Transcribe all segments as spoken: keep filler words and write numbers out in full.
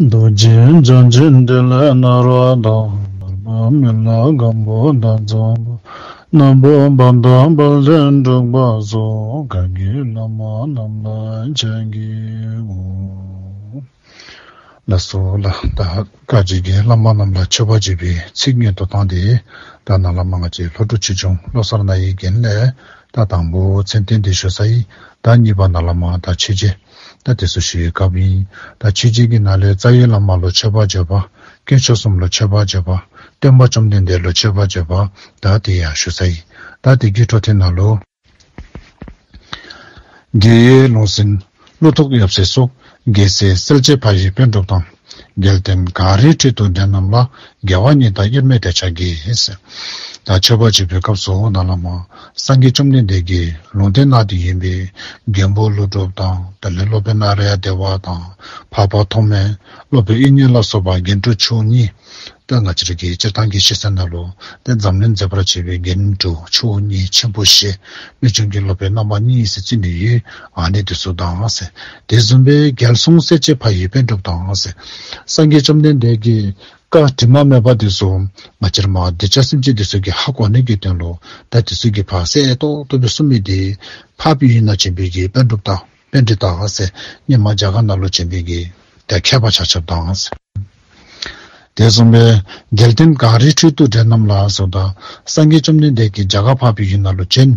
རྡོ་རྗེ་འཆང་ཆེན་ཏེ་ལོ་ནཱ་རོ་དང་། མར་པ་མི་ལ་སྒམ་པོ་དང་འཛོམས་པ། རྣམ་པར་དཔལ་དང་དཔལ་ལྡན་འབྲུག་པ་སོགས། བཀའ་བརྒྱུད་བླ་མ་རྣམས་ལ་ཕྱག་བགྱིའོ། ལགས་སོ་ལགས། ད་བཀའ་བརྒྱུད་ཀྱི་བླ་མ་རྣམས་ལ་མཆོད་པ་བརྗོད་པའི་ཚིག་སྔོན་དུ་བཏང་སྟེ། ད་ནཱ་ལས་མར་ང་བཅས་ལྷོ་འབྲུག་ཆོས་འབྱུང་བློ་གསར་རྣ་བའི་རྒྱན་ལས་ད་དང་པོ་མཚན་བསྟན་འདི་ཞུ་ཚར་ཡི། ད་གཉིས་པ་ནཱ་ལས་མར་ད་མཆོད་བརྗོད་ད་དེ་ཚུ་ཞུ་བའི་སྐབས་ཨིན། ད་མཆོད་བརྗོད་ཀྱི་ནང་ལས་རྩ་བའི་བླ་མ་ལུ་མཆོད་པ་བརྗོད་པ། དཀོན་མཆོག་གསུམ་ལུ་མཆོད་པ་བརྗོད་པ། སྟོན་པ་བཅོམ་ལྡན་འདས་ལུ་མཆོད་པ་བརྗོད་པ། ད་དེ་ཡང་ཞུ་ཚར་ཡི། ད་དེ་གི་འཕྲོ་མཐུད་ནང་ལུ་རྒྱལ་བའི་ལུང་བསྟན་ཀླུ་ཐུགས་ཡབ་སྲས་སོགས། རྒྱལ་སྲས་གསལ་བྱེད་ཕ་ཡི་པཎ་གྲུབ་དང་། རྒྱལ་བསྟན་གངས་རིའི་ཁྲོད་དུ་བགྲོད་རྣམས་ལ། རྒྱལ་བ་མཉེས་དང་དབྱེར་མེད་དེ་ཕྱག་བགྱི་ཟེར། ད་མཆོད་པ་བརྗོད་པའི་སྐབས་སུ་ནཱ་ལས་མར་སངས་རྒྱས་བཅོམ་ལྡན་འདས་ཀྱིས་ལུང་བསྟན་གནང་སྟེ་ཡོད་པའི་མགོན་པོ་ཀླུ་སྒྲུབ་དང་དེ་ལས་སློབ་དཔོན་ནཱ་རོ་དེ་བ་དང་འཕགས་པ་ཐོགས་མེད་སློབ་དཔོན་དབྱིག་གཉེན་ལ་སོགས་པ་རྒྱན་དྲུག་མཆོག་གཉིས། ད་ང་བཅས་ར་གི་སྤྱིར་བཏང་གི་ཤེས་ཚད་ནང་ལུ་ཏེ་འཛམ་གླིང་མཛེས་པར་བྱེད་པའི་རྒྱན་དྲུག་མཆོག་གཉིས་ཆེན་པོ་བཞི། རྨད་བྱུང་གི་སློབ་དཔོན་རྣམ་པ་གཉིས་ཟེར་བརྩི་ནི་ཡོད། ཨ་ནི་དེ་ཚུ་དང་ཟེར། དེ་བཟུམ་སྦེ་རྒྱལ་གསུང་གསལ་བྱེད་ཕ་ཡི་པཎ་གྲུབ་དང་ཟེར། སངས་རྒྱས་བཅོམ་ལྡན་འདས་ཀྱི་བཀའ་དྲི་མ་མེད་པ་དེ་ཚུ་ང་བཅས་ར་མར་གདུལ་བྱ་སེམས་ཅན་དེ་ཚུ་གིས་ཧ་གོ་ནི་གི་དོན་ལུ་ད་དེ་ཚུ་གི་ཕར་གསལ་ཏོག་ཏོ་སྦེ་གསུངས་མི་དེ་འཕགས་པའི་ཡུལ་ན་བྱོན་པའི་གི་པཎ་གྲུབ་དང་པཎྜི་ཏ་ཟེར་སྔོན་མ་རྒྱ་གར་ནང་ལུ་བྱོན་པའི་གི་ད་མཁས་པ་ཆ་ཁྱབ་དང་ཟེར། དེ་བཟུམ་སྦེ་རྒྱལ་བསྟན་གངས་རིའི་ཁྲོད་དུ་བགྲོད་རྣམས་ལ་ཟེརཝ་ད་སངས་རྒྱས་བཅོམ་ལྡན་འདས་ཀྱིས་རྒྱ་གར་འཕགས་པའི་ཡུལ་ནང་ལུ་བྱོན།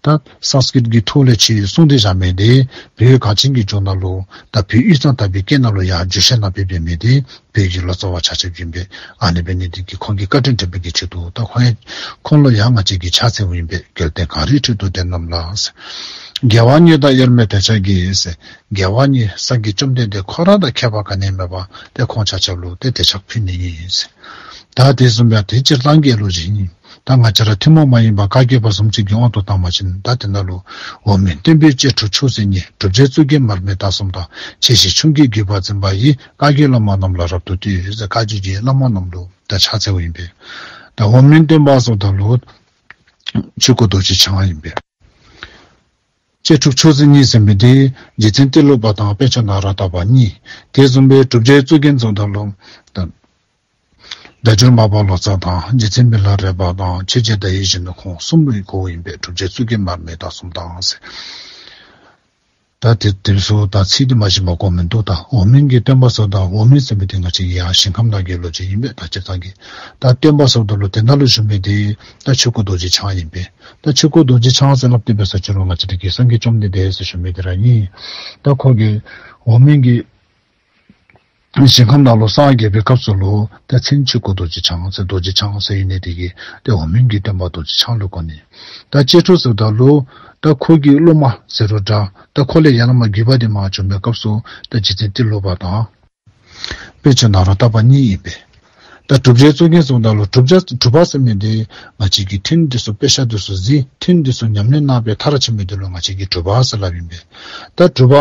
ད་སཾསྐྲྀཏ་གི་ཐོག་ལས་ཆོས་གསུངས་ཏེ་བཞག་མི་དེ་བོད་གངས་ཅན་གྱི་ལྗོངས་ནང་ལུ་ད་བོད་དབུས་གཙང་དག་པའི་སྐད་ནང་ལུ་ཡང་བསྒྱུར་བཤད་གནང་སྦེ་འབད་མི་དེ་བོད་ཀྱི་ལོ་ཙཱ་བ་ཆ་ཁྱབ་ཨིན་པས། ཨ་ནི་འབད་ནི་དེ་གིས་ཁོང་གི་བཀའ་དྲིན་དྲན་པའི་གི་ཆེད་དུ་ད་ཁོང་ཡང་ཁོང་ལུ་ཡང་ང་བཅས་ཀྱིས་ཕྱག་འཚལཝ་ཨིན་པས། རྒྱལ་བསྟན་གངས་རིའི་ཁྲོད་དུ་བགྲོད་རྣམས་ལ་ཟེར། རྒྱལ་བ་མཉེས་དང་དབྱེར་མེད་དེ་ཕྱག་བགྱི་ཟེར། རྒྱལ་བ་མཉེས་སངས་རྒྱས་བཅོམ་ལྡན་འདས་ཁོ་ར་དང་ཁྱད་པར་ག་ནི་མེད་པར་ཏེ་ཁོང་ཆ་ཁྱབ་ལུ་ཏེ་དེ་ཕྱག་ཕུལ་ནི་ཨིན་ཟེར། ད་དེ་བཟུམ་ཡང་དེ་སྤྱིར་བཏང་གི་ལོ་རྒྱུས་ཨིན། ད་ང་བཅས་ར་ཐུན་མོང་མ་ཡིན་པ་བཀའ་བརྒྱད་པ་བཟུམ་ཅིག་གི་དབང་དུ་བཏང་བ་ཅིན་ད་དེ་ནང་ལུ་འོག་མིན་སྟོན་པའི་གཅེས་ཕྲུག་མཆོག་སྲེད་ཉིད། གྲུབ་རྗེ་གཙུག་རྒྱན་མར་མེ་མདའ་གསུམ་དང་། ཆེ་བཞི་ཆུང་གི་བརྒྱུད་པ་འཛིན་པ་ཡི། བཀའ་བརྒྱུད་བླ་མ་རྣམས་ལ་རབ་ཏུ་བཏུད་ཟེར་བཀའ་བརྒྱུད་ཀྱི་བླ་མ་རྣམས་ལུ་ད་ཕྱག་འཚལཝ་ཨིན་པས། ད་འོག་མིན་སྟོན་པ་ཟེརཝ་ད་ལུ་ཆོས་སྐུ་རྡོ་རྗེ་འཆང་ཨིན་པས། གཅེས་ཕྲུག་མཆོག་སྲེད་གཉིས་ཟེར་མི་དེ་རྗེ་བཙུན་ཏི་ལོ་པ་དང་དཔལ་མཆོག་ནཱ་རོ་ཏ་པ་གཉིས། དེ་བཟུམ་སྦེ་གྲུབ་རྗེ་གཙུག་རྒྱན་ཟེརཝ་ད་ལུ་ད་སྒྲ་སྒྱུར་མར་པ་ལོ་ཙཱ་དང་རྗེ་བཙུན་མི་ལ་རས་པ་དང་ཆོས་རྗེ་ཟླ་བའི་གཞོན་ནུ་ཁོང་གསུམ་ལུ་གོཝ་ཨིན་པས། གྲུབ་རྗེ་གཙུག་རྒྱན་མར་མེ་མདའ་གསུམ་དང་ཟེར། ད་དེ་དེ་ཚུ་ད་ཚིག་དེ་མ་ཞིམ་པར་གོ་མི་འདུག། ད་འོག་མིན་གྱི་སྟོན་པ་ཟེརཝ་ད་འོག་མིན་ཟེར་མི་དེ་ང་བཅས་ཀྱི་ཡང་ཞིང་ཁམས་ནང་གི་ལོ་རྒྱུས་ཨིན་པས། ད་སྤྱིར་བཏང་གི་ད་སྟོན་པ་ཟེརཝ་ད་ལུ་དེ་ནང་ལུ་བཞུགས་མི་དེ་ད་ཆོས་སྐུ་རྡོ་རྗེ་འཆང་ཨིན་པས། ད་ཆོས་སྐུ་རྡོ་རྗེ་འཆང་ཟེར་སླབ་སྟེ་འབད་ས་ཅི་རུང་ང་བཅས་ཀྱི་སངས་རྒྱས་བཅོམ་ལྡན་འདས་ཟེར་ཞུ་མི་དེ་ར་ཨིན། ད་ཁོ་གིས་འོག་མིན་གྱི་ཞིང་ཁམས་ནང་ལུ་སངས་རྒྱས་པའི་སྐབས་སུ་ལུ་ད་མཚན་ཆོས་སྐུ་རྡོ་རྗེ་འཆང་ཟེར་རྡོ་རྗེ་འཆང་ཟེར་ཡོད་ནི་དེ་གིས་ཏེ་འོག་མིན་གྱི་སྟོན་པ་རྡོ་རྗེ་འཆང་ལུ་གོ་ནི། ད་གཅེས་ཕྲུག་ཟེརཝ་ད་ལུ་ད་ཁོ་གི་སློབ་མ་ཟེར་རུང་འདྲ། ད་ཁོ་ལས་ཡར་ལས་མར་བརྒྱུད་པ་དེ་མར་བྱོན་པའི་སྐབས་སུ་ད་རྗེ་བཙུན་ཏི་ལོ་པ་དང་དཔལ་མཆོག་ནཱ་རོ་ཏ་པ་གཉིས་ཨིན་པས། ད་གྲུབ་རྗེ་གཙུག་རྒྱན་ཟེརཝ་ད་ལུ་གྲུབ་རྗེ་གྲུབ་པ་ཟེར་མི་དེ་ང་བཅས་ཀྱིས་ཐུན་དེ་ཚུ་དཔེ་ཆ་དེ་ཚུ་གཟིགས་ཐུན་དེ་ཚུ་ཉམས་ལེན་གནང་སྦེ་མཐར་ཕྱིན་མི་དེ་ལུ་ང་བཅས་ཀྱིས་གྲུབ་པ་ཟེར་སླབ་ཨིན་པས། ད་གྲུབ་པ་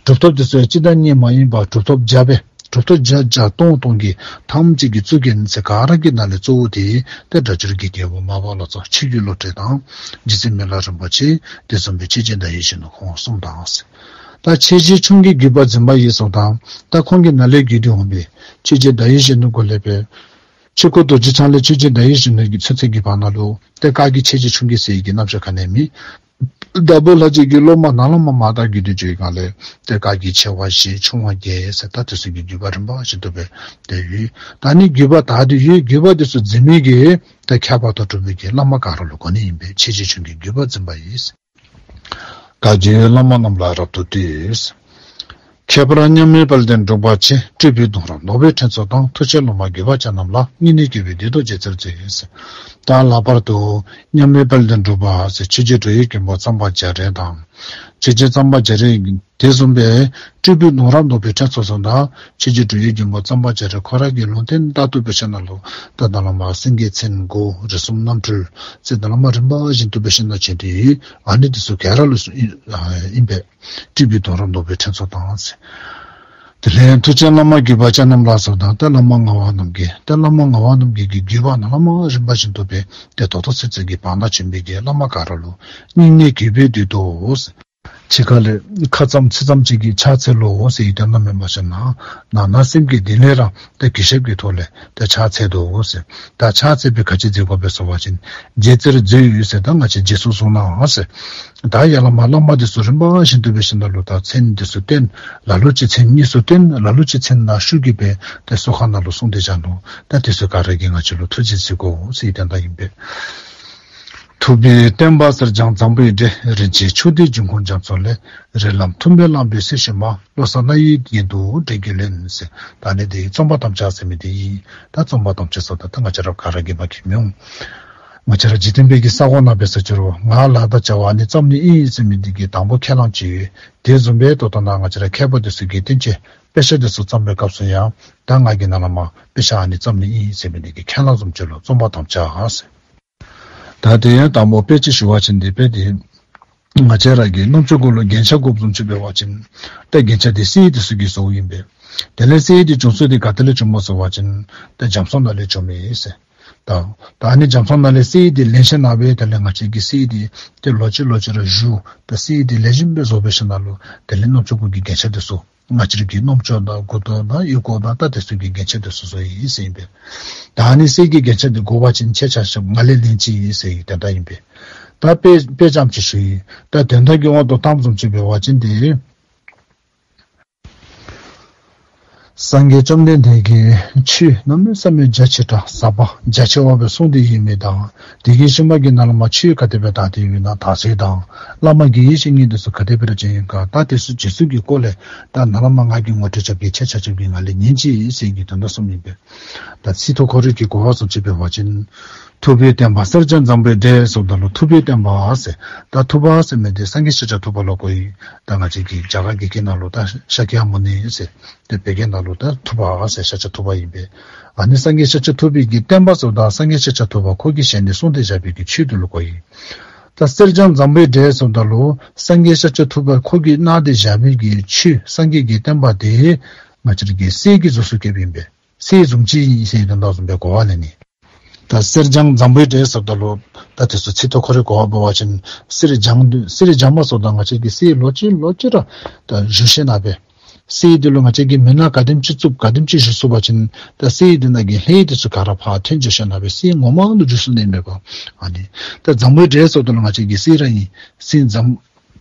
གྲུབ་ཐོབ་དེ་ཚུ་ཡང་གཅིག་དང་གཉིས་མ་ཡིན་པར་གྲུབ་ཐོབ་བརྒྱ་སྦེ་གྲུབ་ཐོབ་བརྒྱ་བརྒྱ་སྟོང་སྟོང་གི་ཐམས་ཅད་ཀྱི་གཙུག་རྒྱན་ཟེར་ག་ར་གི་ནང་ལས་གཙོ་བོ་དེ་ཏེ་སྒྲ་སྒྱུར་གྱི་རྒྱལ་པོ་མར་པ་ལོ་ཙཱ་ཆོས་ཀྱི་བློ་གྲོས་དང་རྗེ་བཙུན་མི་ལ་རིན་པོ་ཆེ། དེ་བཟུམ་སྦེ་ཆོས་རྗེ་ཟླ་བའི་གཞོན་ནུ་ཁོང་གསུམ་དང་ཟེར། ད་ཆེ་བཞི་ཆུང་གི་བརྒྱུད་པ་འཛིན་པ་ཡི་ཟེརཝ་ད་ད་ཁོང་གི་ནང་ལས་བརྒྱུད་དེ་འོང་པའི་ཆོས་རྗེ་ཟླ་བའི་གཞོན་ནུ་གུ་ལས་སྦེ་ཆོས་སྐུ་རྡོ་རྗེ་འཆང་ལས་ཆོས་རྗེ་ཟླ་བའི་གཞོན་ནུ་གི་ཚུན་ཚོད་ཀྱི་བར་ན་ལུ་ཏེ་བཀའ་བརྒྱུད་ཆེ་བཞི་ཆུང་གི་ཟེར་བའི་གི་རྣམ་གཞག་ག་ནི་ཡང་མེད། དྭགས་པོ་ལྷ་རྗེ་གི་སློབ་མ་ནཱ་ལས་མར་མར་ད་བརྒྱུད་དེ་འགྱོ་བའི་སྒང་ལས་ཏེ་བཀའ་བརྒྱུད་ཆེ་བ་བཞི་ཆུང་བ་བརྒྱད་ཟེར་ད་དེ་ཚུ་གི་བརྒྱུད་པ་རིམ་པ་བཞིན་དུ་སྦེ་ཏེ་ཡོད། ད་ནི་བརྒྱུད་པ་དར་ཏེ་ཡོད། བརྒྱུད་པ་དེ་ཚུ་འཛིན་མི་གི་ད་ཁྱད་པར་དུ་གྲུབ་པའི་གི་བླ་མ་ག་ར་ལུ་གོ་ནི་ཨིན་པས། ཆེ་བཞི་ཆུང་གི་བརྒྱུད་པ་འཛིན་པ་ཡི། བཀའ་བརྒྱུད་བླ་མ་རྣམས་ལ་རབ་ཏུ་བཏུད། ཁྱད་པར་མཉམ་མེད་དཔལ་ལྡན་འབྲུག་པ་ཆེ། སྤྲུལ་པའི་གདུང་རབས་ནོར་བུའི་ཕྲེང་ཚོགས་དང་། མཐུ་ཆེན་སློབ་མ་བརྒྱུད་པ་ཅན་རྣམས་ལ། སྙིང་ནས་གུས་པས་འདུད་དོ་རྗེ་བཙུན་མཛོད། ད་ལྷག་པར་དུ་མཉམ་མེད་དཔལ་ལྡན་འབྲུག་པ་ཟེར་ཆོས་རྗེ་འགྲོ་བའི་མགོན་པོ་གཙང་པ་རྒྱ་རས་དང་། ཆོས་རྗེ་གཙང་པ་རྒྱ་རས་དེ་བཟུམ་སྦེ་སྤྲུལ་པའི་གདུང་རབས་ནོར་བུའི་ཕྲེང་ཚོགས་ཟེརཝ་ད་ཆོས་རྗེ་འགྲོ་བའི་མགོན་པོ་གཙང་པ་རྒྱ་རས་ཁོ་ར་གི་ལུང་བསྟན་ལྟར་དུ་འབད་ཞིནམ་ལས་ད་ནཱ་ལས་མར་སེང་གེའི་མཚན་དགུ་རིགས་གསུམ་རྣམ་འཕྲུལ་ཟེར་ད་ནཱ་ལས་མར་རིམ་པ་བཞིན་དུ་འབད་ཞིནམ་ལས་བྱོན་ཏེ་ཡོད། ཨ་ནི་དེ་ཚུ་ག་ར་ལུ་ཨིན་པས། སྤྲུལ་པའི་གདུང་རབས་ནོར་བུའི་ཕྲེང་ཚོགས་དང་ཟེར། དེ་ལས་མཐུ་ཆེན་བླ་མ་བརྒྱུད་པ་ཅན་རྣམས་ལ་ཟེརཝ་ད་ད་བླ་མ་ངག་དབང་རྣམ་རྒྱལ། ད་བླ་མ་ངག་དབང་རྣམ་རྒྱལ་གྱི་བརྒྱུད་པ་ནཱ་ལས་མར་རིམ་པ་བཞིན་དུ་སྦེ་ཏེ་ད་ལྟོ་ཚུན་ཚོད་ཀྱི་བར་ན་བྱོན་པའི་གི་བླ་མ་ག་ར་ལུ་སྙིང་ནས་གུས་པས་འདུད་དོ་ཟེར། ཕྱི་ཁ་ལས་ཁ་ཙམ་ཚིག་ཙམ་ཅིག་གིས་ཕྱག་འཚལ་ལོ་ཟེར་ཡི་དོན་དག་མེན་པ་ཅིན་ནང་ན་སེམས་ཀྱི་གཏིང་ལས་ར་ད་གུས་ཞབས་ཀྱི་ཐོག་ལས་ད་ཕྱག་འཚལ་དོ་ཟེར། ད་ཕྱག་འཚལ་བའི་ག་ཅི་མཛད་དགོ་པས་ཟེར་བ་ཅིན་རྗེས་བརྩེར་མཛོད་ཡོད་ཟེར། ད་ང་བཅས་རྗེས་སུ་བཟུང་ནའང་ཟེར། ད་ཡར་ལས་མར་བླ་མ་འདི་ཚུ་རིམ་པ་བཞིན་དུ་འབད་ཞིནམ་ལས་ད་མཚན་འདི་ཚུ་བཏོན། ལ་ལུ་ཅིག་མཚན་གཉིས་སུ་བཏོན། ལ་ལུ་ཅིག་མཚན་ནང་ཤུགས་ཀྱིས་སྦེ་ད་གསོལ་ཁ་ནང་ལུ་གསུངས་ཏེ་བཞག་ནུག། ད་འདི་ཚུ་ག་ར་གིས་ང་བཅས་ལུ་ཐུགས་རྗེ་གཟིགས་དགོ་ཟེར་ཡི་དོན་དག་ཨིན་པས། ཐུབ་པའི་བསྟན་པ་གསེར་སྦྱངས་འཛམ་བུའི་འགྲས། རིན་ཆེན་ཆུ་འདི་འབྱུང་ཁུངས་རྒྱ་མཚོ་ལས། རིགས་ལམ་ཐུན་མོང་བླངས་པའི་གསེར་ཞུན་མ། བློ་གསར་རྣ་བའི་གྱེན་དུ་འདྲེན་གྱིས་ལེན་ཟེར། ད་ཨ་ནི་འདི་རྩོམ་པ་དམ་བཅའ་ཟེར་མི་འདི་ཨིན། ད་རྩོམ་པ་དམ་བཅའ་ཟེརཝ་ད་ད་ང་བཅས་ར་ག་ར་གིས་མ་མཁྱེནམ་མི་འོང་། ང་བཅས་ར་འཇིག་རྟེན་པའི་གི་ས་གོ་ནང་འབད་ས་ཅིག་རུང་ང་ལཱ་དང་བྱ་བ་ཨ་ནི་བརྩམ་ནི་ཨིན་ཟེར་མི་འདི་གི་དང་པོ་ཁས་བླངས་ཅིག་ཡོད། དེ་བཟུམ་སྦེ་ད་ལྟོ་ནཱ་ང་བཅས་ར་མཁས་པ་འདི་ཚུ་གིས་བསྟན་བཅོས་དཔེ་ཆ་འདི་ཚུ་བརྩམས་པའི་སྐབས་སུ་ཡང་ད་ང་གིས་ནཱ་ལས་མར་དཔེ་ཆ་ཨ་ནི་བརྩམ་ནི་ཨིན་ཟེར་མི་འདི་གི་ཁས་བླངས་བཟུམ་ཅིག་ལུ་རྩོམ་པ་དམ་བཅའ་ཟེར། ད་དེ་ཡང་དང་པོ་དཔེ་ཅིག་ཞུ་བ་ཅིན་འདི་དཔེ་འདི་ང་བཅས་ར་གི་རྣམ་ཅོ་གུ་ལུ་རྒྱན་ཆ་དགོཔ་བཟུམ་ཅིག་འབད་བ་ཅིན་ད་རྒྱན་ཆ་འདི་གསེར་འདི་ཚུ་གིས་བཟོཝ་ཨིན་པས། དེ་ལས་གསེར་འདི་བྱུང་ཚུལ་འདི་ག་ཏེ་ལས་བྱུངམ་སྨོ་ཟེར་བ་ཅིན་ད་རྒྱ་མཚོ་ནང་ལས་བྱུངམ་ཨིན་ཟེར། ད་ད་ཨ་ནི་རྒྱ་མཚོ་ནང་ལས་གསེར་འདི་ལེན་ཞིནམ་ལས་དེ་ལས་ང་བཅས་ཀྱིས་གསེར་འདི་ཏེ་ལོག་ཅི་ལོག་ཅི་ར་བཞུ། ད་གསེར་འདི་ལེགས་ཤོམ་སྦེ་བཟོ་འབད་ཞིནམ་ལས་དེ་ལས་རྣམ་ཅོ་གུ་གི་རྒྱན་ཆ་འདི་ཚུ་ང་བཅས་ར་གི་རྣམ་ཅོ་དང་མགུ་ཏོ་དང་ཡུ་གུ་དང་ད་དེ་ཚུ་གི་རྒྱན་ཆ་འདི་ཚུ་བཟོ་ཡི་ཟེར་ཨིན་པས། ད་ཨ་ནི་གསེར་གྱི་རྒྱན་ཆ་འདི་དགོ་པ་ཅིན་ཁྱེད་ཆ་ཁྱབ་ང་ལས་ལེན་ཅིག་ཟེར་ཡི་དོན་དག་ཨིན་པས། ད་དཔེ་དཔེ་ཙམ་ཅིག་ཞུ་ཡི། ད་དོན་དག་གི་དབང་དུ་བཏངམ་བཟུམ་ཅིག་འབད་བ་ཅིན་འདི་སངས་རྒྱས་བཅོམ་ལྡན་འདས་ཀྱིས་ཆོས་གནམ་མེད་ས་མེད་རྒྱ་ཆེ་དྲགས་ཟབ་པ་རྒྱ་ཆེ་བ་སྦེ་གསུངས་ཏེ་ཡོད་མི་དང་དེ་གི་ཤུལ་མ་གི་ནང་ལས་མར་ཆོས་ག་དེ་སྦེ་དར་ཏེ་ཡོད་ན་དར་ཚུལ་དང་བླ་མ་དགེ་བའི་བཤེས་གཉེན་འདི་ཚུ་ག་དེ་སྦེ་ར་བྱོན་ཡོད་ག། ད་དེ་ཚུ་རྗེས་སུ་གི་སྐོར་ལས་ད་ནཱ་ལས་མར་ང་གིས་ངོ་སྤྲོད་རྐྱབ་གེ། ཁྱེད་ཆ་ཁྱབ་ཀྱིས་ང་ལས་ཉན་ཅིག་ཟེར་གྱི་དོན་དག་གསུངམ་ཨིན་པས། ད་ཚིག་ཐོག་ཁོ་རའི་གི་གོ་བ་བཟུམ་ཅིག་འབད་བ་ཅིན་ཐུབ་པའི་བསྟན་པ་གསེར་སྦྱངས་འཛམ་བུའི་འགྲས་ཟེརཝ་ད་ལུ་ཐུབ་པའི་བསྟན་པ་ཟེར། ད་ཐུབ་པ་ཟེར་མི་འདི་སངས་རྒྱས་ཤཱཀྱ་ཐུབ་པ་ལུ་གོ་ཡི། ད་ང་བཅས་ཀྱི་རྒྱ་གར་གྱི་སྐད་ནང་ལུ་ད་ཤཱཀྱ་མུ་ནི་ཟེར། ཏེ་བོད་སྐད་ནང་ལུ་ད་ཐུབ་པ་ཟེར་ཤཱཀྱ་ཐུབ་པ་ཨིན་པས། ཨ་ནི་སངས་རྒྱས་ཤཱཀྱ་ཐུབ་པའི་གི་བསྟན་པ་ཟེརཝ་ད་སངས་རྒྱས་ཤཱཀྱ་ཐུབ་པ་ཁོ་གིས་བཞེངས་ནི་གསུངས་ཏེ་བཞག་པའི་གི་ཆོས་འདི་ལུ་གོ་ཡི། ད་གསེར་སྦྱངས་འཛམ་བུའི་འགྲས་ཟེརཝ་ད་ལུ་སངས་རྒྱས་ཤཱཀྱ་ཐུབ་པ་ཁོ་གིས་གནང་སྟེ་བཞག་པའི་གི་ཆོས་སངས་རྒྱས་ཀྱི་བསྟན་པ་འདི་ང་བཅས་ར་གི་གསེར་གྱིས་གཟུགས་སུ་བཀོད་པ་ཨིན་པས། གསེར་བཟུམ་ཅིག་ཨིན་ཟེར་དོན་དག་བཟུམ་སྦེ་གོ་བ་ལེན་ནི། ད་གསེར་སྦྱངས་འཛམ་བུའི་འགྲས་ཟེརཝ་ད་ལུ་ད་དེ་ཚུ་ཚིག་ཐོག་ཁོ་རའི་གོ་བ་འབད་བ་ཅིན་གསེར་སྦྱངས་དུས་གསེར་སྦྱངས་མ་ཟེརཝ་ད་ང་བཅས་ཀྱིས་གསེར་ལོག་ཅི་ལོག་ཅི་ར་ད་བཞུ་ཞིནམ་ལས་གསེར་འདི་ལུ་ང་བཅས་ཀྱིས་མི་ནག་ག་དེམ་ཅིག་བཙུགས་ག་དེམ་ཅིག་བཞུ་ཚུགས་པ་ཅིན་ད་གསེར་འདི་ནང་གི་ལྷན་འདི་ཚུ་ག་ར་ཕར་ཐོན་འགྱོ་ཞིནམ་ལས་གསེར་ངོ་མ་ལུ་འགྱུར་སོང་ནི་མས་པ། ཨ་ནི་ད་འཛམ་བུའི་འགྲས་ཟེརཝ་ད་ལུ་ང་བཅས་ཀྱི་གསེར་ར་ཨིན། གསེར་འཛམ་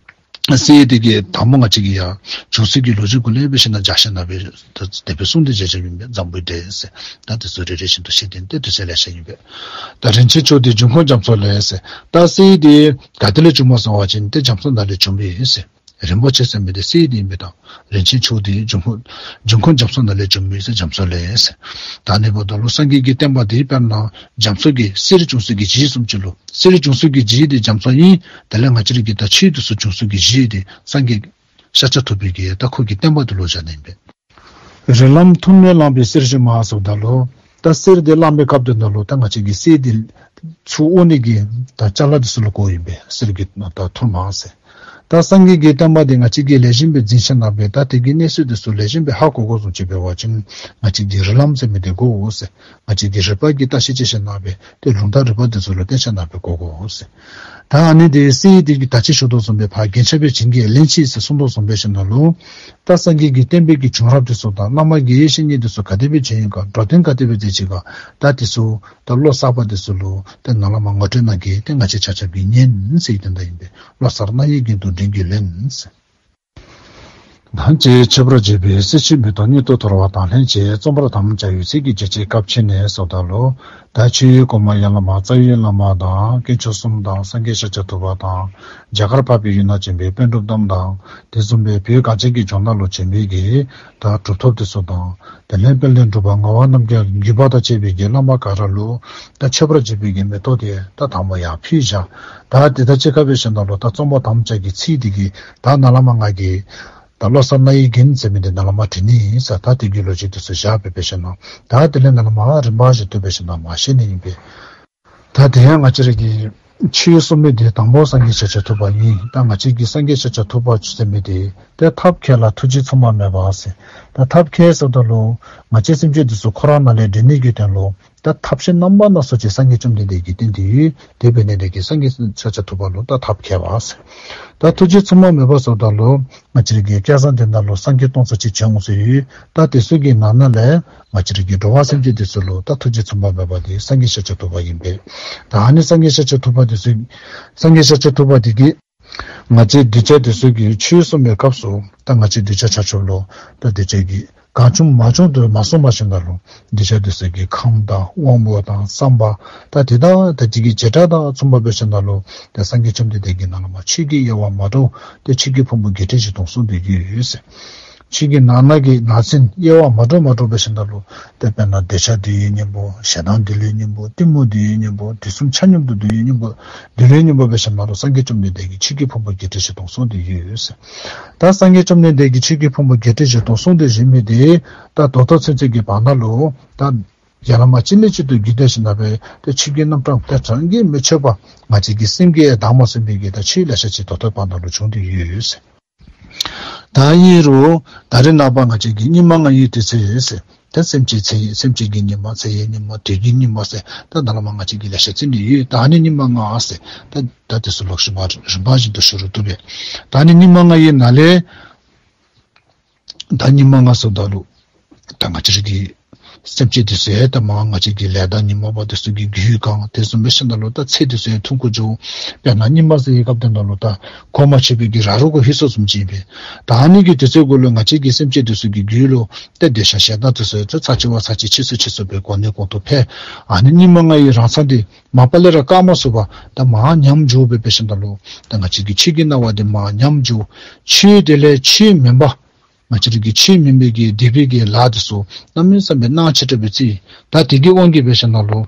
གསེར་འདི་གི་དང་པོ་ང་བཅས་ཀྱིས་ཡར་བྱུང་ཚུལ་གྱི་ལོ་རྒྱུས་གུ་ལས་འབད་ཞིནམ་ལས་སྦྱར་ཞིནམ་ལས་ད་དེ་སྦེ་གསུངས་ཏེ་བཞག་བཞགཔ་ཨིན་པས། འཛམ་བུའི་འགྲས་ཟེར། ད་དེ་ཚུ་རེ་རེ་བཞིན་དུ་ཤེས་ཏེ་ཏེ་དུས་ཚོད་ལེ་ཤ་ཨིན་པས། ད་རིན་ཆེན་ཆུ་འདི་འབྱུང་ཁུངས་རྒྱ་མཚོ་ལས་ཟེར། ད་གསེར་འདི་ག་ཏེ་ལས་བྱུངམ་སྨོ་ཟེར་བ་ཅིན་ཏེ་རྒྱ་མཚོ་ནང་ལས་བྱུངམ་ཨིན་ཟེར། རིན་པོ་ཆེ་ཟེར་མི་འདི་གསེར་འདི་ཨིན་པས། ད་རིན་ཆེན་ཆུ་འདི་འབྱུང་ཁུངས་འབྱུང་ཁུངས་རྒྱ་མཚོ་ནང་ལས་བྱུངམ་ཨིན་ཟེར། རྒྱ་མཚོ་ལས་ཟེར། ད་ཨ་ནི་འབདཝ་ད་ལུ་སངས་རྒྱས་ཀྱི་བསྟན་པ་འདི་དཔེར་ན་རྒྱ་མཚོ་གི་གསེར་བྱུང་ཚུལ་གྱི་རྗེས་བཟུམ་ཅིག་ལུ་གསེར་བྱུང་ཚུལ་གྱི་རྗེས་འདི་རྒྱ་མཚོ་ཨིན། དེ་ལས་ང་བཅས་ར་གི་ད་ཆོས་འདི་ཚུ་བྱུང་ཚུལ་གྱི་རྗེས་འདི་སངས་རྒྱས་ཤཱཀྱ་ཐུབ་པའི་གི་ད་ཁོ་གི་བསྟན་པ་འདི་ལུ་བཞག་ནི་ཨིན་པས། རིགས་ལམ་ཐུན་མོང་བླངས་པའི་གསེར་ཞུན་མ་ཟེརཝ་ད་ལུ་ད་གསེར་འདི་བླངས་པའི་སྐབས་དེ་ནང་ལུ་ད་ང་བཅས་ཀྱིས་གསེར་འདི་ཚུར་དབོར་ནི་གི་ད་ཅ་ལ་འདི་ཚུ་ལུ་གོཝ་ཨིན་པས། གསེར་གྱི་ད་ཐུར་མ་ཟེར། ད་སངས་རྒྱས་ཀྱི་བསྟན་པ་འདི་ང་བཅས་ཀྱིས་ལེགས་ཤོམ་སྦེ་འཛིན་ཞིནམ་ལས་ད་དེ་གི་གནས་ཚུལ་འདི་ཚུ་ལེགས་ཤོམ་སྦེ་ཧ་གོ་དགོཔ་བཟུམ་ཅིག་འབད་བ་ཅིན་ང་བཅས་ཀྱིས་རིགས་ལམ་ཟེར་མི་འདི་དགོ་ཟེར། ང་བཅས་ཀྱིས་རིག་པ་གིས་བརྟག་ཞིབ་ཅིག་ཞིནམ་ལས་ཏེ་ལུང་དང་རིགས་པ་འདི་ཚུ་ལུ་བརྟེན་ཞིནམ་ལས་དགོ་དགོ་ཟེར། ད་ཨ་ནི་འདི་གསེར་འདི་གི་ད་ཅི་ཞུ་དོ་བཟུམ་སྦེ་ཕར་རྒྱན་ཆ་སྦེ་བྱིན་གྱིས་ལེན་ཅིག་ཟེར་གསུངས་དོ་བཟུམ་སྦེ་ཞིནམ་ལས་ད་སངས་རྒྱས་ཀྱི་བསྟན་པའི་གི་བྱུང་རབས་འདི་ཚུ་དང་བླ་མ་དགེ་བའི་བཤེས་གཉེན་འདི་ཚུ་ག་དེ་སྦེ་བྱོན་ཡི་ག། འགྲོ་དོན་ག་དེ་སྦེ་མཛད་ཅི་ག། ད་འདི་ཚུ་ད་བློ་གསར་པ་འདི་ཚུ་ལུ་ད་ནཱ་ལས་མར་ངོ་སྤྲོད་གནང་གེ། ཏེ་ང་བཅས་ཆ་ཁྱབ་ཀྱིས་ཉན་ཟེར་བའི་དོན་དག་ཨིན་པས། བློ་གསར་རྣ་བའི་གྱེན་དུ་འདྲེན་གྱིས་ལེན་ཟེར། ད་ཅི་མཆོད་པར་བརྗོད་པའི་གསེར་ཕྱེ་མེ་ཏོག་སྙིང་དུ་དོར་བ་དང་ལྷན་ཅིག་རྩོམ་པར་དམ་བཅའ་ཡོད་ཚད་ཀྱི་རྒྱལ་སྲས་སྐབས་ཕྱེ་ནས་ཟེརཝ་ད་ལུ་ད་ཆོས་ཡི་གོང་མ་ཡར་ལས་མར་རྩ་བའི་བླ་མ་དང་དཀོན་མཆོག་གསུམ་དང་སངས་རྒྱས་ཤཱཀྱ་ཐུབ་པ་དང་རྒྱ་གར་འཕགས་པའི་ཡུལ་ན་བྱོན་པའི་པཎ་གྲུབ་རྣམས་དང་དེ་བཟུམ་སྦེ་བོད་གངས་ཅན་གྱི་ལྗོངས་ནང་ལུ་བྱོན་པའི་གི་ད་གྲུབ་ཐོབ་འདི་ཚུ་དང་དེ་ལས་དཔལ་ལྡན་འབྲུག་པ་ངག་དབང་རྣམ་རྒྱལ་བརྒྱུད་པ་དང་བཅས་པའི་གི་བླ་མ་ག་ར་ལུ་ད་མཆོད་པར་བརྗོད་པའི་གི་མེ་ཏོག་འདི་ད་དང་པོ་ཡར་ཕུལ་བཞག། ད་དེ་དང་གཅིག་ཁར་སྦེ་ཞིནམ་ལས་ད་རྩོམ་པར་དམ་བཅའ་གི་ཚིག་འདི་གིས་ད་ནཱ་ལས་མར་ང་གིས་ད་བློ་གསར་རྣ་བའི་གྱེན་ཟེར་མི་འདི་ནཱ་ལས་མར་འདྲེན་ནི་ཨིན་ཟེར། ད་དེ་གི་ལོ་རྒྱུས་འདི་ཚུ་བཞག་སྦེ་འབད་ཞིནམ་ལས་ད་དེ་ལས་ནཱ་ལས་མར་རིམ་པ་བཞིན་དུ་འབད་ཞིནམ་ལས་མར་བཤད་ནི་ཨིན་པས། ད་དེ་ཡང་ང་བཅས་ར་གིས་ཆོས་གསུང་མི་འདི་དང་པོ་སངས་རྒྱས་ཤཱཀྱ་ཐུབ་པ་ཨིན། ད་ང་བཅས་ཀྱིས་སངས་རྒྱས་ཤཱཀྱ་ཐུབ་པ་ཟེར་མི་འདི་ཏེ་ཐབས་མཁས་ལ་ཐུགས་རྗེ་མཚུངས་པ་མེད་པ་ཟེར། ད་ཐབས་མཁས་ཟེརཝ་ད་ལུ་ང་བཅས་སེམས་ཅན་འདི་ཚུ་ཁོ་ར་ནང་ལས་འདྲེན་ནི་གི་དོན་ལུ་ ད་ཐབས་ཤེས་རྣམ་པ་སྣ་ཚོགས་ཅིག་སངས་རྒྱས་བཅོམ་ལྡན་འདས་ཀྱིས་བསྟན་ཏེ་ཡོད། དེ་འབད་ནི་དེ་གིས་སངས་རྒྱས་ཤཱཀྱ་ཐུབ་པ་ལུ་ད་ཐབས་མཁས་པ་ཟེར། ད་ཐུགས་རྗེ་མཚུངས་པ་མེད་པ་ཟེརཝ་ད་ལུ་ང་བཅས་ར་གི་བསྐལ་བཟང་འདི་ནང་ལུ་སངས་རྒྱས་སྟོང་ཕྲག་གཅིག་བྱོན་འོང་ཟེར་ཡོད། ད་དེ་ཚུ་གི་ནང་ན་ལས་ང་བཅས་ར་གི་འགྲོ་བ་སེམས་ཅན་དེ་ཚུ་ལུ་ད་ཐུགས་རྗེ་མཚུངས་པ་མེད་པ་དེ་སངས་རྒྱས་ཤཱཀྱ་ཐུབ་པ་ཨིན་པས། ད་ཨ་ནི་སངས་རྒྱས་ཤཱཀྱ་ཐུབ་པ་དེ་ཚུ་སངས་རྒྱས་ཤཱཀྱ་ཐུབ་པ་དེ་གིས་ང་བཅས་གདུལ་བྱ་དེ་ཚུ་གི་ཆོས་གསུངས་པའི་སྐབས་སུ་ད་ང་བཅས་གདུལ་བྱ་ཆ་ཁྱབ་ལུ་ད་གདུལ་བྱ་གིས་གང་བྱུང་མང་བྱུང་དུ་མ་གསུངས་པར་ཞིནམ་ལས་གདུལ་བྱ་དེ་ཚུ་གི་ཁམས་དང་དབང་པོ་དང་བསམ་པ་ད་དེ་དག་ད་དེ་གི་བྱེ་བྲག་དང་མཚུངས་པ་འབད་ཞིནམ་ལས་ད་སངས་རྒྱས་བཅོམ་ལྡན་འདས་ཀྱིས་ནཱ་ལས་མར་ཆོས་ཀྱི་དབྱེ་བ་མ་འདྲཝ་ཏེ་ཆོས་ཀྱི་ཕུང་པོ་བརྒྱད་ཁྲི་བཞི་སྟོང་གསུངས་ཏེ་ཡོད་ཟེར། ཆོས་ཀྱི་ནང་ན་གི་ནང་ཚན་དབྱེ་བ་མ་འདྲཝ་མ་འདྲཝ་འབད་ཞིནམ་ལས་ཏེ་དཔེར་ན་འདོད་ཆགས་འདུལ་བའི་སྙིང་པོ། ཞེ་སྡང་འདུལ་བའི་སྙིང་པོ། གཏི་མུག་འདུལ་བའི་སྙིང་པོ། དུག་གསུམ་ཆ་མཉམ་དུ་འདུལ་བའི་སྙིང་པོ། འདུལ་བའི་སྙིང་པོ་འབད་ཞིནམ་ལས་སངས་རྒྱས་བཅོམ་ལྡན་འདས་ཀྱིས་ཆོས་ཀྱི་ཕུང་པོ་བརྒྱད་ཁྲི་བཞི་སྟོང་གསུངས་ཏེ་ཡོད་ཟེར། ད་སངས་རྒྱས་བཅོམ་ལྡན་འདས་ཀྱིས་ཆོས་ཀྱི་ཕུང་པོ་བརྒྱད་ཁྲི་བཞི་སྟོང་གསུངས་ཏེ་བཞུགས་མི་དེ་ད་ད་ལྟོ་ཚུན་ཚོད་ཀྱི་བར་ན་ལུ་ད་ཡར་ལས་མར་གཅིག་ལས་གཅིག་ཏུ་བརྒྱུད་དེ་ཞིནམ་ལས་ཏེ་ཆོས་ཀྱི་རྣམ་གྲངས་ཏེ་གྲངས་ཀྱིས་མི་ཆོད་པ་ང་བཅས་ཀྱི་སེམས་ཀྱིས་བདག་མ་ཟིན་པའི་གི་ད་ཆོས་ལེ་ཤ་ཅིག་ད་ལྟོའི་བར་ན་ལུ་བྱུང་སྟེ་ཡོད་ཟེར། ད་ཨིན་རུང་ད་རེས་ནངས་པ་ང་བཅས་ཀྱིས་སྙིགས་མ་ལྔ་ཡི་དུས་ཚོད་ཟེར། ད་སེམས་ཅན་ཚེ་ཡི་སེམས་ཅན་གྱི་སྙིགས་མ། ཚེ་ཡི་སྙིགས་མ། དུས་ཀྱི་སྙིགས་མ་ཟེར། ད་ད་ལས་མར་ང་བཅས་ཀྱིས་ལེ་ཤ་བརྩི་ནི་ཡོད། ད་ཨ་ནི་སྙིགས་མ་ལྔ་ཟེར། ད་ད་དེ་ཚུ་ལོག་ཤུལ་མ་རིམ་པ་བཞིན་དུ་ཞུ་རུང་བཏུབ་པས། ད་ཨ་ནི་སྙིགས་མ་ལྔ་ཡི་ནང་ལས་ད་སྙིགས་མ་ལྔ་ཟེརཝ་ད་ལུ་ད་ང་བཅས་ར་གི་སེམས་ཅན་དེ་ཚུ་ཡང་ད་མར་ང་བཅས་ཀྱི་ལས་དང་ཉོན་མོངས་པ་དེ་ཚུ་གིས་རྒུད་གང་། དེ་བཟུམ་འབད་ཞིནམ་ལས་ད་ཚེ་དེ་ཚུ་ཡང་ཐུང་ཀུ་འགྱོ། དཔེར་ན་སྙིགས་མ་ཟེར་བའི་སྐབས་དེ་ནང་ལུ་ད་གོ་མ་ཆོད་པའི་གི་ར་རོ་གུ་ལྷོད་སོངམ་བཟུམ་ཅིག་ཨིན་པས། ད་ཨ་ནི་གི་དུས་ཚོད་གུ་ལུ་ང་བཅས་ཀྱི་སེམས་ཅན་དེ་ཚུ་གི་རྒྱུད་ལུ་ད་འདོད་ཆགས་ཞེ་སྡང་དེ་ཚུ་ཡང་ཚར་གཅིག་བ་ཚར་གཅིག་ཕྱིས་སུ་ཕྱིས་སུ་སྦེ་གོང་ནས་གོང་དུ་འཕེལ། ཨ་ནི་སྙིགས་མ་ལྔ་ཡི་རང་མཚང་དེ་མ་པ་ལས་ར་བཀག་མ་ཚུགས་པར་ད་མར་ཉམས་འགྱོ་སྦེ་འབད་ཞིནམ་ལས་ད་ང་བཅས་ཀྱི་ཆོས་ཀྱི་སྣང་བ་དེ་མར་ཉམས་འགྱོ། ཆོས་དེ་ལས་ཆོས་མིན་པ་ང་བཅས་ར་གི་ཆོས་མིན་པའི་གི་སྡིག་པའི་གི་ལཱ་དེ་ཚུ་གནམ་མེད་ས་མེད་སྣ་ཆེ་དྲགས་སྦེ་བརྩི། ད་དེ་གི་དབང་གིས་འབད་ཞིནམ་ལས་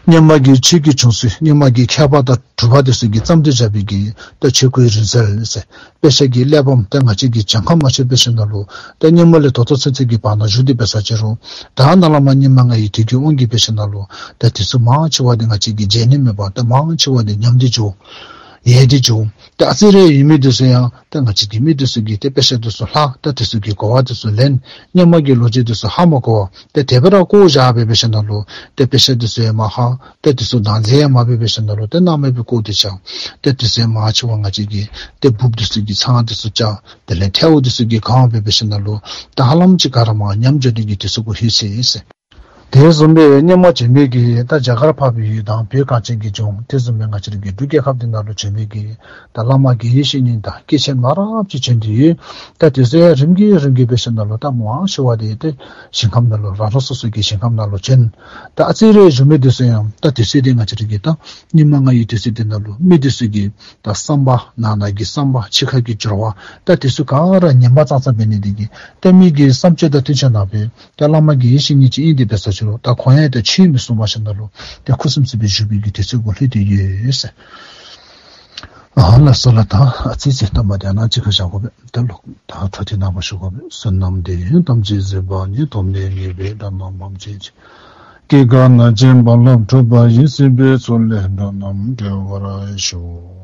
སྔོན་མ་གི་ཆོས་ཀྱི་བྱུང་ཚུལ། སྔོན་མ་གི་མཁས་པ་དང་གྲུབ་པ་དེ་ཚུ་གིས་བརྩམས་ཏེ་བཞག་པའི་གི་ད་ཆོས་སྐུའི་རིང་བསྲེལ་ཟེར། དཔེ་ཆ་གི་གླེགས་བམ་ད་ང་བཅས་ཀྱིས་གྱངས་ཁ་མ་ཆོད་འབད་ཞིནམ་ལས་ད་སྔོན་མ་ལས་ད་ལྟོ་ཚུན་ཚོད་ཀྱི་བར་ན་བཞུགས་ཏེ་འབད་ས་ཅིག་རུང་ད་ནཱ་ལས་མར་སྙིགས་མ་ལྔ་ཡི་དུས་ཀྱི་དབང་གིས་འབད་ཞིནམ་ལས་ད་དེ་ཚུ་མང་ཆེ་བ་དེ་ང་བཅས་ཀྱིས་བརྗེད་ནི་མེད་པར་ད་མང་ཆེ་བ་དེ་ཉམས་ཏེ་འགྱོ། ཡལ་ཏེ་འགྱོ། ད་ཨ་ཙི་རེ་ཡོད་མི་དེ་ཚུ་ཡང་ད་ང་བཅས་ཀྱི་མི་དེ་ཚུ་གིས་ད་དཔེ་ཆ་དེ་ཚུ་ལྷག། ད་དེ་ཚུ་གི་གོ་བ་དེ་ཚུ་ལེན། སྔོན་མ་གི་ལོ་རྒྱུས་དེ་ཚུ་ཧ་མ་གོ་བར་ད་དེ་སྦེ་ར་བཀོ་བཞག་སྦེ་འབད་ཞིནམ་ལས་ད་དཔེ་ཆ་དེ་ཚུ་ཡང་མ་ཧ། ད་དེ་ཚུ་བདག་འཛིན་ཡང་མ་འབད་འབད་ཞིནམ་ལས་ད་སྣང་མེད་སྦེ་བཀོ་སྟེ་བཞག། ད་དེ་ཚུ་ཡང་མང་ཆེ་བ་ང་བཅས་ཀྱིས་ད་འབུཔ་དེ་ཚུ་གིས་ཚང་དེ་ཚུ་བཅག། དེ་ལས་ཐལཝ་དེ་ཚུ་གིས་གང་སྦེ་འབད་ཞིནམ་ལས་ད་ཧ་ལམ་ཅིག་ག་ར་མར་ཉམས་འགྱོ་ནི་གི་དུས་ཚོད་གུ་ལྷོད་ཅི་ཟེར། དེ་བཟུམ་སྦེ་སྔོན་མ་བྱོན་མི་གི་ད་རྒྱ་གར་འཕགས་པའི་ཡུལ་དང་བོད་གངས་ཅན་གྱི་ལྗོངས། དེ་བཟུམ་སྦེ་ང་བཅས་ར་གི་འབྲུག་རྒྱལ་ཁབ་འདི་ནང་ལུ་བྱོན་མི་གི་ད་བླ་མ་དགེ་བའི་བཤེས་གཉེན་དང་སྐྱེས་ཆེན་མང་རབས་ཅིག་བྱོན་ཏེ་ཡོད། ད་དེ་ཚུ་ཡང་རིམ་གྱིས་རིམ་གྱིས་འབད་ཞིནམ་ལས་ད་མང་ཆེ་བ་དེ་ཏེ་ཞིང་ཁམས་ནང་ལུ་རང་རང་སོ་སོ་གི་ཞིང་ཁམས་ནང་ལུ་བྱོན། ད་ཨ་ཙི་རེ་བཞུགས་མི་དེ་ཚུ་ཡང་ད་དེ་ཚུ་དེ་ང་བཅས་ར་གི་ད་སྙིགས་མ་ལྔ་ཡི་དུས་ཚོད་འདི་ནང་ལུ་མི་དེ་ཚུ་གི་ད་བསམ་པ་ནང་ན་གི་བསམ་པ་འཆི་ཁ་གི་སྦྱོར་བ་ད་དེ་ཚུ་ག་ར་ངན་པ་ཙང་ཙང་འབད་ནི་དེ་གིས་ད་མི་གི་བསམ་སྤྱོད་དང་བསྟུན་ཆ་ནང་སྦེ་ད་བླ་མ་དགེ་བའི་བཤེས་གཉེན་ཅིག་ཨིན་དེ་འབད་ས་ཅིག་རུང་ད་ཁོང་ཡང་ད་ཆོས་མི་གསུང་བར་ཞིནམ་ལས་ད་ཁུ་སིམ་སིམ་སྦེ་བཞུགས་པའི་གི་དུས་ཚོད་གུ་ལྷོད་དེ་ཡོད་ཟེར། ཨ་ལགས་སོ་ལགས། ད་ཨ་ཙི་ཙི་ད་མ་དེ་ནང་ཅིག་ཁར་བཞག་དགོ་པས། ད་ལོག་ད་ཐོག་དེ་ནང་ཕར་ཞུ་དགོ་པས། བསོད་ནམས་འདི་ཡིས་ཐམས་ཅད་གཟིགས་པ་ཉིད། ཐོབ་ནས་ཉེས་པའི་དགྲ་རྣམས་ཕམ་བྱས་ཤིང་། སྐྱེ་རྒ་ན་འཆིའི་རྦ་རླབས་འཁྲུགས་པ་ཡི། སྲིད་པའི་མཚོ་ལས་འགྲོ་རྣམས་སྒྲོལ་བར་ཤོག།